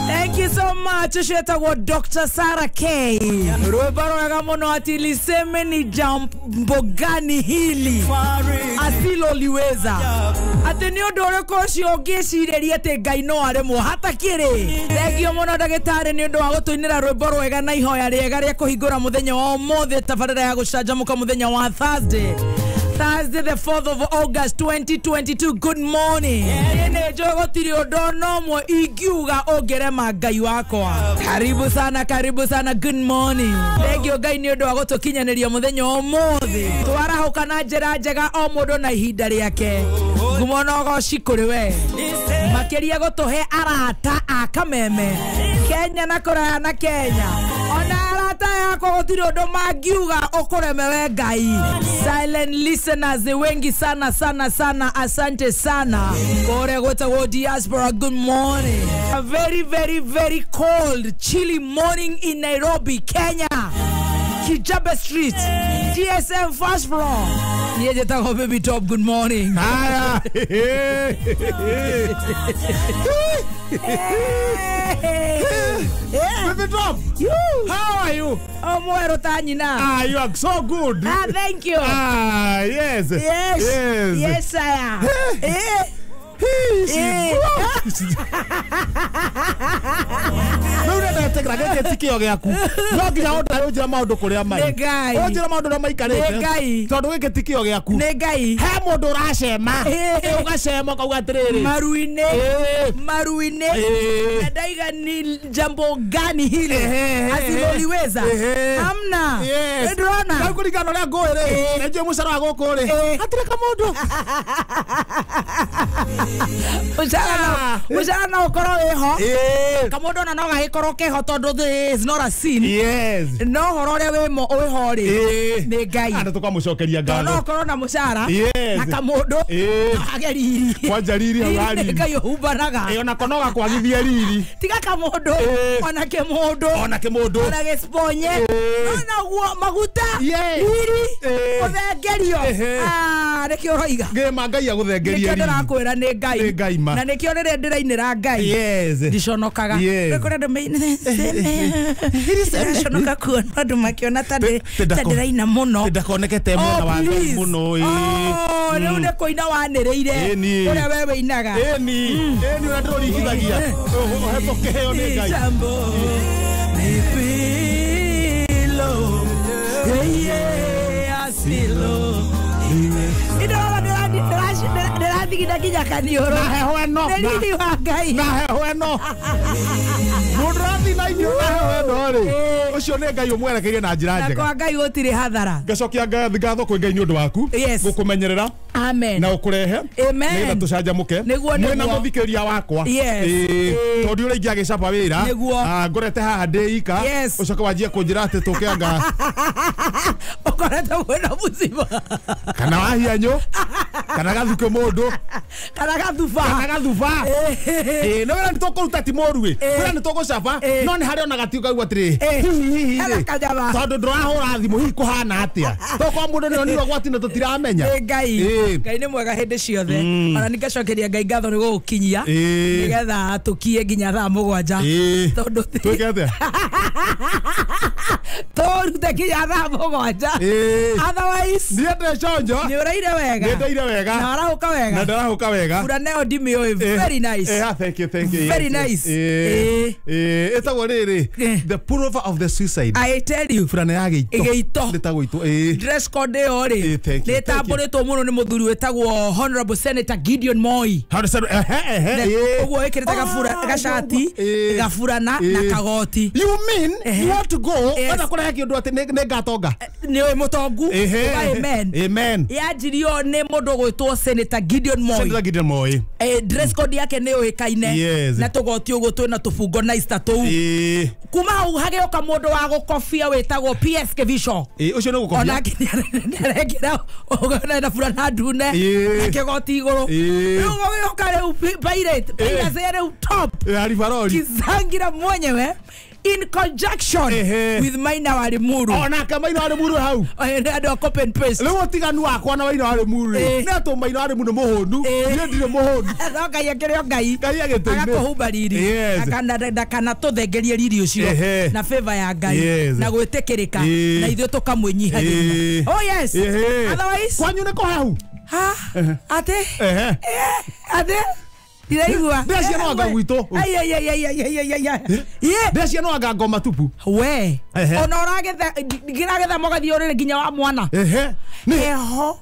Thank you so much. Ũcio Dr. Sarah K. Rwĩmbo rwega mũno ati liseme ni jambo gani hili asiloliweza. Atĩ nĩ ũndũ ũrĩkũ ũcio ũngĩcirĩria atĩ Ngai no aremwo hatakĩrĩ. Thank you mũno ndagĩtarĩ nĩ ũndũ wa gũtũinĩra rwĩmbo rwega na ihoya rĩega rĩa kũhingũra mũthenya wa ũmũthĩ tabarĩra ya gũcanjamũka mũthenya wa Thursday. Thursday the 4th of August 2022. Good morning. Nĩ njũĩ gũtirĩ ũndũ ona ũmwe ingiuga ũngĩrema Ngai wakwa. Karibu sana, karibu sana. Good morning. Thank you Ngai nĩ ũndũ wa gũtũkinyanĩria mũthenya wa ũmũthĩ. Twarahũka na njĩra njega o mũndũ na ihinda rĩake. Ngumo na ũgoci kũrĩ we. Makĩria gũtũhe arata a kameme Kenya na kũraya na Kenya. Ona arata yakwa gũtirĩ ũndũ mangiuga ũkũreme we Ngai. Silent listeners wengi sana sana sana, asante sana. Kore gwetagwo diaspora, good morning. A very very very cold chilly morning in Nairobi, Kenya. Kijabe Street, GSM first floor. Niye jetagwo Baby Top, good morning. Haya. Baby Top, how are you? Oh, mwero ta nyina. Ah, you are so good. Ah, thank you. Ah, yes. Yes. Yes. Yes, I am. Eh. No ũrenda gĩkĩ ti kĩo gĩaku. No nginya ũndare ũnjĩre maũndũ kũrĩa marĩ. Nĩ Ngai. Ũnjĩre maũndũ ũrĩa maikarĩte. Nĩ Ngai. Tondũ gĩkĩ ti kĩo gĩaku. Nĩ Ngai. He mũndũ ũracema. Ũgacema ũkauga atĩrĩrĩ. Maru-inĩ. Maru-inĩ. Na ndaiga ni jambo gani hili asiloliweza. Hamna. Nĩ ndĩrona. Rĩu kũringana na ũrĩa ngũĩ rĩ, nĩ njũĩ mũcara wa gũkũ rĩ, hatirĩ kamũndũ. Mũcara no ũkorwo wĩho. Kamũndũ ona no gagĩkorwo keho tondũ is not a sin. Yes. No ũhoro ũrĩa wĩho rĩ, nĩ Ngai. Andũ tũkamũcokeria ngatho. No ũkorwo na mũcara Yes. na kamũndũ age riri. Kwanja riri hau ha riri. Ngai ũhumbanaga. Ona ko no gakwagithie riri. Tiga kamũndũ ona kĩmũndũ. Ona kĩmũndũ. Ona gĩsponye. Ona guo maguta. Riri. Ũthengerio. Ah, nĩkĩo ũroiga. Ngĩma Ngai agũthengerie Nĩkĩo riri. ndĩrakwĩra nĩ Ngai. Nĩ Ngai ma. Na nĩkĩo rĩrĩa ndĩrainĩra Ngai. Yes. Ndiconokaga. Yes. Nĩ kũrĩ andũ ndĩraconoka kuona andũ makĩona ta ndĩraina mũno. Ndakonekete mwena wa Ngai mũno ĩ. Oh, rĩu nĩ kũina wanĩrĩire ũrĩa we wĩinaga. Ĩni, ĩni ũrĩa ndĩrũringithagia. Ũhetwo kĩheo nĩ Ngai. Jambo nipilo asilo. Ndĩrathigina nginya kaniũrũ. Na heho ĩno. Nĩ riri wa Ngai. Na heho ĩno. Mũndũ ũrathiĩ na irio na heho ĩno rĩ, ũcio nĩ Ngai ũmwerekeirie na njĩra Na njega. kwa Ngai gũtirĩ hathara. Ngacokia ngatho kwĩ Ngai nĩ ũndũ waku. Yes. Gũkũmenyerera. Amen. Na ũkũrehe. Amen. Nĩgetha tũcanjamũke. Nĩguo, Mwĩna nĩguo. mũthikĩrĩria wakwa. Yes. Tondũ ũrĩa ingĩagĩcaba wĩra. Nĩguo. Ngorete haha ndĩ ika. Yes. Ũcoke wanjie kũnjĩra atĩ tũke anga. Ũkoretwo wĩna mũciba. Kana wahianyũ. Kana gathuke mũndũ. Kana gathuba. Kana gathuba. No wĩra nĩ tũkũruta ti mũru ĩ. Wĩra nĩ tũgũcaba. No nĩ harĩ ona gatiu kaigua atĩrĩ. Hihi Hena rĩ. kanyama. Tondũ ndũrahũra thimũ hihi kũhana atĩa. Tokorwo mũndũ nĩ onire ũgwati na tũtiramenya. Nĩ Ngai. Ngai nĩ mwega hĩndĩ ciothe. Ona nĩngacokeria Ngai ngatho nĩ gũgũkinyia. Nĩgetha tũkie nginya thaa mũgwanja. Tondũ Twĩke atĩa? Tũrute nginya thaa mũgwanja. Otherwise Niĩ ndĩ conjo. nĩ ũraire wega. Nĩ ndaire wega. Na warahũka wega. Na ndarahũka wega. Mbura nayo ndimĩũĩ. Very nice. Thank you, thank you. Very Yes, nice. Ĩtagwo rĩrĩ, the pullover of the suicide. I tell you. Burana ya gĩito. Gĩito. Ĩtagwo ito. Dress code ĩyo rĩ, Thank you, nĩ thank you. ĩtambũrĩtwo mũno nĩ mũthuri wĩtagwo Honorable Senator Gideon Moi. Ũguo ĩkĩrĩte gacati, gaburana na kagoti. You mean you want to go? Yes. Wenda kũrehe kĩndũ atĩ nĩ ngatonga. Nĩ ũĩ mũtongu. Uga amen. Amen. Yanjirio nĩ mũndũ ũgwĩtwo Senator Gideon Moi. Senator Gideon Moi. Dress code yake nĩ yũĩkaine. Yes. Na tũgoti ũguo twĩna tũbungo nice ta tũu. Kuma hau hagĩũka mũndũ wa gũkobia wĩtagwo PS Kevisho. Ũcio nĩ gũkobia. Onake nĩarekĩra ũgona na burana ndune na kĩgoti igũrũ. Rĩu gũgĩũka rĩu pirate. Pirate rĩu top. Haribarori. Kizangira mwenyewe. In conjunction with Maina wa Limuru. Onake Maina wa Limuru hau. Andũ a copy and paste. Rĩu ũtiganu wakwa na Maina wa Limuru nĩ atĩ Maina wa Limuru nĩ mũhũnu, niĩ ndirĩ mũhũnu. No Ngai akĩrĩ o Ngai. Ngai agĩtũinĩ. Agakũhumba riri. Ndakana tũthengerie riri ũcio na favor ya Ngai na gwĩtĩkĩrĩka na ithuĩ tũkamwĩnyihagĩria. Oh yes. Otherwise kwanyu nĩ kũhehu. Ha? Ate? Ate? Ndiraigua. Ndĩracia no anga gwitũ. Ai ai ai ai ai ai ai. Ndĩracia no anga ngoma tupu. We. Ona ũragetha ngĩragetha mũgathiĩ ũrĩrĩ nginya wa mwana. Heho.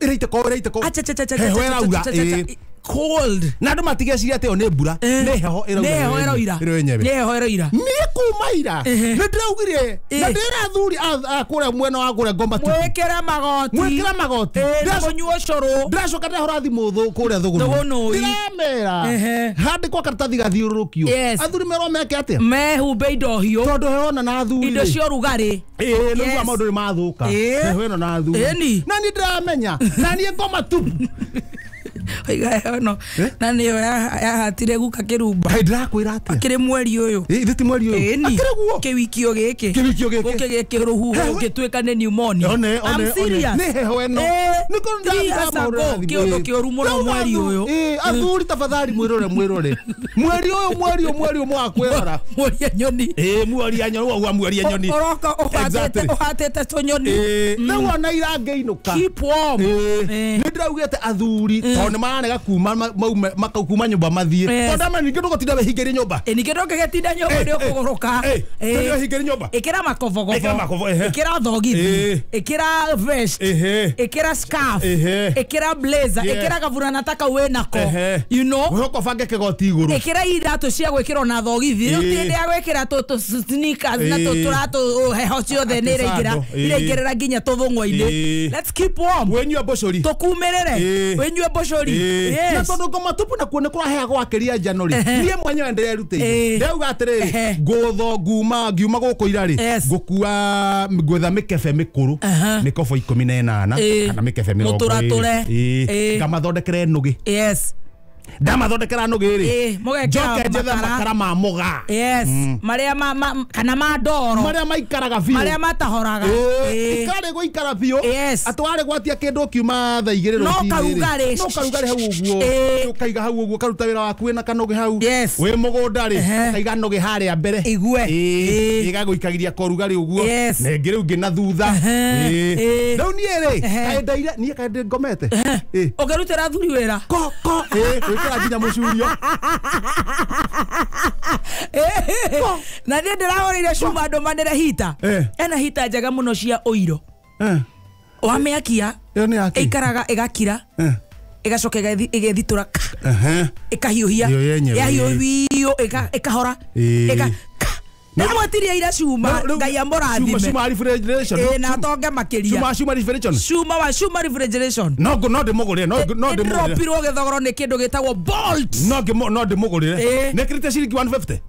Ĩraitĩko. Acha. Heho ĩraura. Cold. Na andũ matigeciria atĩ ĩyo nĩ mbura. Nĩ heho ĩraura. Nĩ heho ĩraura. Niĩ kuma ira. Nĩ ndĩraugire. Na ndĩra athuri a kũrĩa mwena wa kũrĩa ngoma tupu. Mwĩkĩre magoti. Mwĩkĩre magoti. Mũnyue ũcũrũ. Ndĩracoka ndĩrahũra thimũ kũrĩa Thũgũnũ. Ndĩramera. Handĩkwo karatathi gathiũrũrũkio. Athuri merwo meke atĩa? Mehumbe indo hiũ. Tondũ heho na athuri. Indo cia ũrugarĩ. Nĩguo maũndũ nĩ mathũka. Heho ĩno na athuri. Na niĩ ndĩramenya. Na niĩ ngoma tupu. Oiga no na nĩyo yahatire guka kĩrumba. Kaĩ ndĩrakwĩra atĩa? Akĩrĩ mweri ũyũ. Ithe ti mweri ũyũ. Akĩrĩ guo. Kĩwikio gĩkĩ. Kĩwikio gĩkĩ. Gũkĩ gĩkĩ rũhuho gĩtuĩka nĩ pneumonia. I'm serious. Nĩ heho ĩno. Nĩ kũndũ ndĩramũrora kĩũndũ kĩũru mũno mweri ũyũ. Athuri tafadhali mwĩrore. Mweri ũyũ mweri ũyũ mwakwĩrora. Mworia nyoni. Mworia nyoni wauga mworia nyoni. Ũroka ũhatĩte tũnyoni. Rĩu ona ira ngĩinũka. Keep warm. Nĩ ndĩraugĩte athuri tondũ nĩ maranega kuma maume kuma nyũmba mathiĩ. Tondũ ama ningĩ ndũgũtinda wĩhingĩrie nyũmba. Ningĩ ndũngĩgĩtinda nyũmba nĩ ũkũgũrũka. Wĩhingĩrie nyũmba. Ĩkĩra makobogobo. Ĩkĩra thogithi. Ĩkĩra vest. Ĩkĩra scarf. Ĩkĩra blazer. Ĩkĩra gaburana ta kau wĩnako. You know? Wĩhoka ũbange kĩgoti igũrũ. Ĩkĩra iratũ cia gwĩkĩrwo na thogithi. Rĩu ti hĩndĩ ya gwĩkĩra tũ sneakers na tũratũ heho ciothe nĩ iraingĩra. Iraingĩrĩra nginya tũthũng'wa-inĩ. Let's keep warm. Wĩnyue mbũcũri. Tũkumĩrĩre. Wĩnyue mbũcũri. Na tondũ ngoma tupu na kuo nĩ kũraheagwo akĩria njano rĩ. Niĩ mwenyewe ndĩrerutĩire. Ndĩrauga atĩrĩrĩ, ngũtho nguma ngiuma gũkũ ira rĩ, ngũkua ngwetha mĩkebe mĩkũrũ, mĩkobo 18 kana mĩkebe 20. Ngamathondekere nũgĩ. Yes. Ndamathondekera nũgĩ rĩ, njoke njethe makara ma mũgaa. Yes. Marĩa kana ma ndoro. Marĩa maikaraga biũ. Marĩa matahoraga. Ikarĩ gũikara biũ. Atĩ warĩ gwatia kĩndũ ũkiuma thaa 2 rũcinĩ. No karugarĩ. No karugarĩ hau ũguo. Ũkaiga hau ũguo ũkaruta wĩra waku wĩna kanũgĩ hau. Wĩ mũgũnda rĩ, ũkaiga nũgĩ harĩa mbere. Igue. Ĩgagũikagĩria korugarĩ ũguo. Na ĩngĩ rĩu ngĩ na thutha. Rĩu niĩ rĩ, kaĩ ndaire niĩ kaĩ ndĩ ngomete. Ũngĩrutĩra athuri wĩra. Ko gwĩkĩra nginya mũcurio. Na niĩ ndĩrahũrĩire cuma ndũmanĩre hita. Ena hita njega mũno cia ũiro. Wamĩakia ĩikaraga ĩgakira. Ĩgacoka ĩgethitũra ka. Ĩkahiũhia. Yahiũhio ĩkahora. Ndamwetirie ira cuma Ngai amũrathime. Cuma refrigeration. Na atonge makĩria. Cuma refrigeration. Cuma wa cuma refrigeration. No ndĩmũgũrĩre, no ndĩmũgũrĩre. Ndĩropirwo gĩthogoro nĩ kĩndũ gĩtagwo Bolt. No ndĩmũgũrĩre. Nĩ kĩrĩte ciringi 150.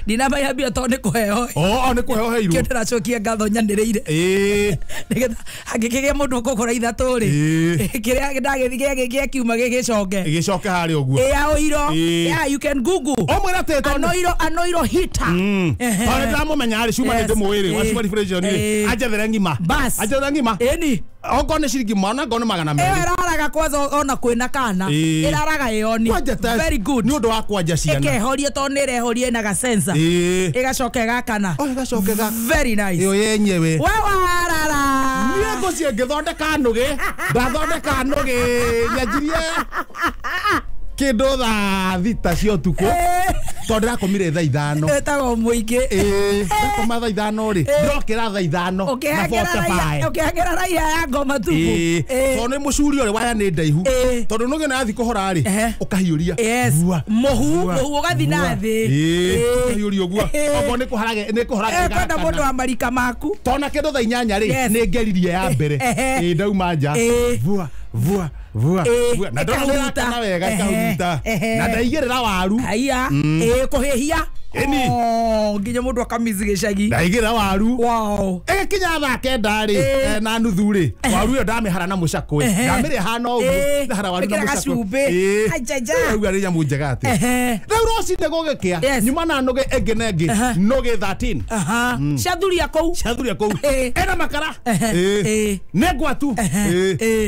Ndinamenya mbia tondũ nĩ kũheo. Oh, nĩ kũheo heirwo. Kĩo ndĩracokia ngatho nyanĩrĩire. Nĩgetha hangĩkĩgĩa mũndũ ũkũgũra ithatũ rĩ, kĩrĩa ndagĩthiĩ gĩkiuma gĩgĩcoke. Gĩcoke harĩa ũguo. Ya ũiro. Yeah, you can google. Ũmwĩre atĩ tondũ anoiro heater. Tondũ ndĩramũmenya rĩ, cuma nĩ ndĩmũĩ rĩ, wa cuma refrigeration rĩ, anjethere ng'ima. Anjethere ng'ima. Ĩni. Okorwo nĩ ciringi mana, okorwo nĩ 200. Ĩyo ĩraraga kwanza ona kwĩna kana. Ĩraraga ĩoni. Very good. Nĩ ũndũ wa kwanja ciana. Ĩkehoria tondũ nĩ ĩrehoria ĩna ga sensor. Ĩgacoka ĩgakana. Ĩgacoka ĩgakana. Very nice. Ĩyo yenyewe. We warara. Niĩ ngũciĩ ngĩthondeka nũgĩ. Ndathondeka nũgĩ. Nyanjirie kĩndũ thaa 6 cia ũtukũ. Tondũ ndĩrakomire thaa 5. Ĩtagwo mũingĩ. Ndakoma thaa 5 rĩ, ndĩrokĩra thaa 5 na 45. Ũkĩhengera raiya ya ngoma tupu. Tondũ nĩ mũcurio ũrĩ waya nĩ ndaihu. Tondũ nũgĩ na yathiĩ kũhora rĩ, ũkahiũria. Mũhu ũgathiĩ na thĩ. Ũkahiũria ũguo. Okorwo nĩ kũhorage. Kwenda mũndũ wa marika maku. Tondũ kĩndũ thaa 8 rĩ, nĩ ngeririe ya mbere. Ndauma nja. Vua vua vua vua. Na ndona wega ikahuruta. Na ndaigĩrĩra waru. Haiya. Kũhĩhia. Ĩni. Nginya mũndũ akamici gĩcagi. Ndaigĩra waru. Wow. Ĩgĩkinya thaa kenda rĩ, na nuthu rĩ, waru ĩyo ndamĩhara na mũcakwe. Ndamĩrĩa hana ũguo, ndahara waru na Ĩkĩra mũcakwe. gacumbĩ. Ajaja. Rĩu arĩ nyamũ njega atĩa. Rĩu rũcinĩ gũgĩkĩa, nyuma na nũgĩ ĩngĩ na ĩngĩ, nũgĩ 13. Ciathuria kũu. Ciathuria kũu. Ĩna makara. Nĩ ngwatu.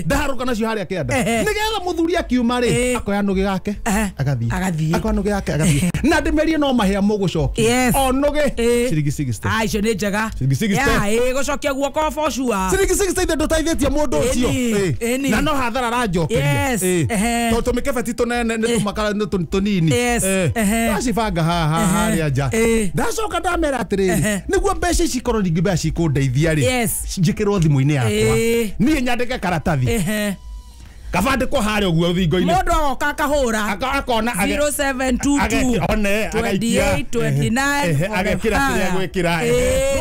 Ndaharũka nacio harĩa kĩanda. Nĩgetha mũthuri akiuma rĩ, akoya nũgĩ gake, agathiĩ. Akoya nũgĩ gake, agathiĩ. Na ndĩmerie no mahĩa mũgũcokia. O nũgĩ ciringi 60. Ah, icio nĩ njega. Ciringi 60. Yeah, gũcokia guoko for sure. Ciringi 60 ithe ndũteithĩtie mũndũ ũcio. Na no hathara aranjokeria. Tondũ tũmĩkebe ti tũnene nĩ tũmakara nĩ tũnini. Ndacibanga haha harĩa nja. Ndacoka ndamera atĩrĩrĩ, nĩguo mbeca ici ikorwo ningĩ mbeca cikũndeithia rĩ, njĩkĩrwo thimũ-inĩ yakwa. Niĩ nyandĩke karatathi. Kabandĩkwo harĩa ũguo rũthingo-inĩ. Mũndũ agoka akahũra. Akona 0722 28 29 agekĩra kĩrĩa gwĩkĩra.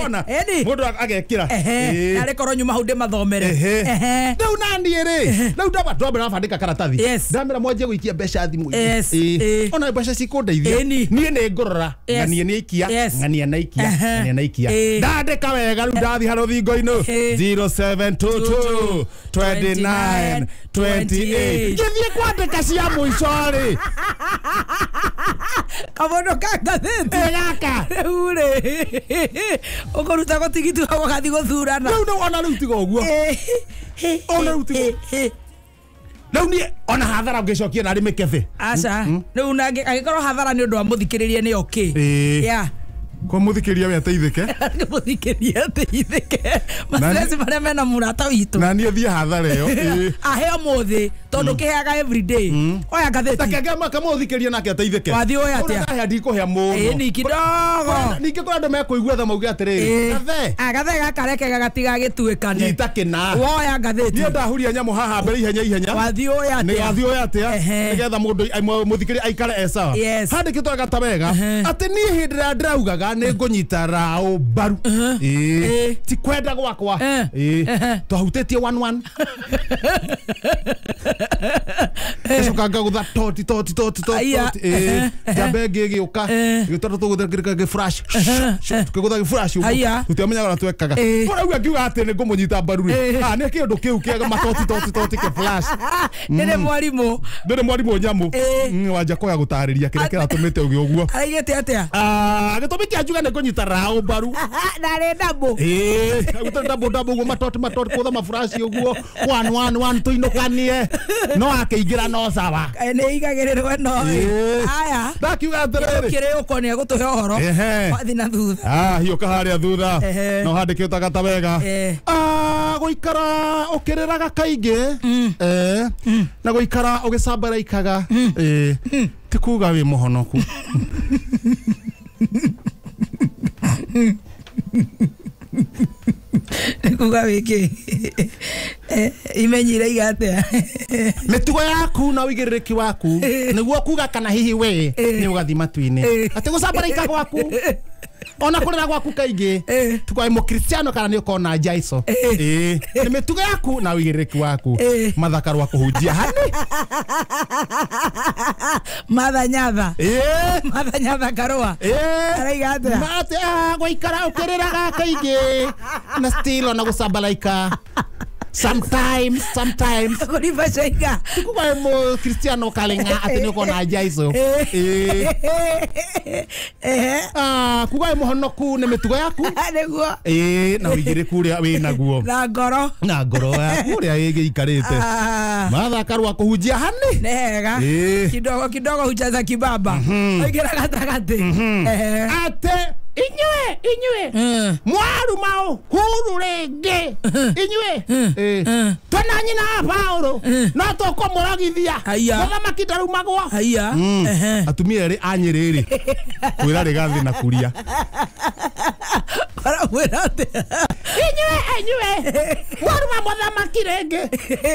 Ona mũndũ agekĩra. Narĩ korwo nyuma hau ndĩmathomere. Rĩu naniĩ rĩ, rĩu ndambĩra bandĩka karatathi. Ndamĩra mwanjie gũikia mbeca thimũ-inĩ. Ona mbeca cikũndeithia. Niĩ nĩ ngũrora ng'ania nĩ aikia, ng'ania na aikia, ng'ania na aikia. Ndandĩka wega rĩu ndathiĩ harĩa rũthingo-inĩ 0722 29 28. Ngĩthiĩ kwandĩka cia mũico rĩ. Kabondo ka ngathĩti. Gaka. Rĩu rĩ, ũkũruta gũtigiti ũgathiĩ gũthurana. Rĩu ona rĩu tiga ũguo. Ona rĩu tiga. Rĩu niĩ ona hathara ũngĩcokia narĩ mĩkebe. Aca. Rĩu angĩkorwo hathara nĩ ũndũ wa mũthikĩrĩria nĩ okay. Yeah. Kwa mũthikĩria we ateithĩke. Mũthikĩria ateithĩke. Mastress marĩa mena mũrata witũ. Na niĩ thiĩ hathara ĩyo. Ahe ũmũthĩ tondũ kĩheaga everyday. Oya ngathĩti. Ta kenge kamũthikĩria nake ateithĩke. Wathiĩ ũya atĩa? Ũrĩa ndikũhea mũno. Ĩni kidogo. Ningĩ kũrĩ andũ mekũigua tha mauge atĩrĩrĩ. Gathe. Gathe gaka reke gagatigagĩtuĩkane. Nyita kĩna. Woya ngathĩti. Niĩ ndahuria nyamũ haha mbere ihenya ihenya. Wathiĩ ũya atĩa? Wathiĩ ũya atĩa? Nĩgetha mũndũ mũthikĩria aikare e sawa. Handĩkĩtwo gata wega atĩ niĩ hĩndĩ ĩrĩa ndĩraugaga nĩ ngũnyita Rao mbaru. Ti kwenda gwakwa. Twahutĩtie 1-1. Ngacoka ngagũtha toti toti toti toti. Njamba ĩngĩ ĩgĩũka. Ĩgĩtwara tũgũtha gĩflash. Tũkĩgũtha gĩflash ũguo. Tũtiamenyaga ũrĩa twekaga. Rĩu angiuga atĩ nĩ ngũmũnyita mbaru rĩ. Ah, nĩ kĩũndũ kĩu kĩa matoti toti toti kĩflash. Ndĩrĩ mwarimũ. Ndĩrĩ mwarimũ nyamũ. Wanja koya gũtarĩria kĩrĩa kĩratũmĩte ũgĩ ũguo. Araigĩte atĩa? Gĩtũmi kĩa njuga nĩ ngũnyita Rao mbaru. Narĩ ndambo. Gũtarĩ ndambo ndambo ũguo matoti matoti kũtha mafurashi ũguo 1 1 1 tũinũkanie. No akĩingĩra no sawa. Nĩ igagĩrĩrwo no. Aya. Ndakiuga atĩrĩrĩ. Kĩrĩ ũko nĩ egũtũhe ũhoro. Wathiĩ na thutha. Hiũka harĩa thutha. No handĩkĩtwo gata wega. Gũikara ũkĩrĩraga kaingĩ. Na gũikara ũgĩcambaraikaga. Ti kuga wĩ mũhonoku. Kuga wiki imenyire iga atia mitugo yaku na wigiriki waku niguo kuga kana hihi we ni ugathi matu-ini ati gucambaraika gwaku ona kurira gwaku kaingi tukwa mukristiano kana ni ukona jaiso ni mitugo yaku na wigiriki waku mathakarwa kuhunjia hani Matha nyatha Matha nyatha karua araiga atia mate guikara ukiriraga kaingi na still ona gucambaraika sometimes kuriba shaiga tukwa mo Cristiano kalenga ati ni ukona jaiso kuga muhonoku ni mitugo yaku niguo na wigiriku uria wi naguo na ngoro yaku uria igiikarite Matha karua kuhunjia hani ni hega kidogo kidogo hujaza kibaba oigira gatagati ate inyue mwaruma Uhuru ringi inyue twena nyina wa Paulo no tũkũmũrogithia mũthamaki ndarumagwo. Atumia erĩ a Nyĩrĩ rĩ kwĩra rĩgathi na kuria maramwĩra atĩa inyue mwaruma mũthamaki rĩngĩ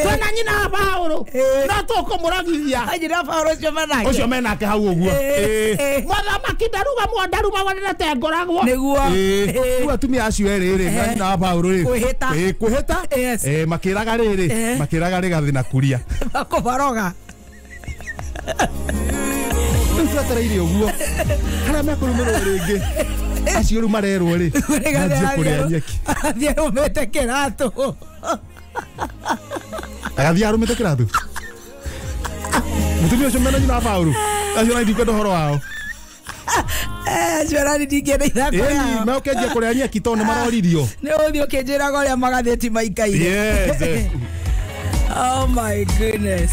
twena nyina wa Paulo no tũkũmũrogithia. Nyina wa Paulo ũcio menake ũcio menake hau ũguo mũthamaki ndarumagwo ndarumagwo nĩtengũragwo nĩguo. Rĩu atumia acio erĩ rĩ na nyina wa Paulo rĩ kwĩhĩta makĩraga rĩrĩ makĩraga rĩgathi na kuria makũbaroga rĩu twetereire ũguo Harĩa mekũrũmĩrwo rĩngĩ acio rĩu marerwo rĩ manjie kũrĩa nyeki. Athiĩ arũmĩte kĩratũ. Agathiĩ arũmĩte kĩratũ. Mũtumia ũcio mena nyina wa Paũlũ acio na ndikwenda ũhoro wao. Acio nani ndingĩenda ithako rĩao. Mekũnjia kũrĩa nyeki tondũ nĩ maroririo. Nĩ ũthiĩ ũkĩnjĩraga ũrĩa magathĩti maikaire. Yes. Oh my goodness.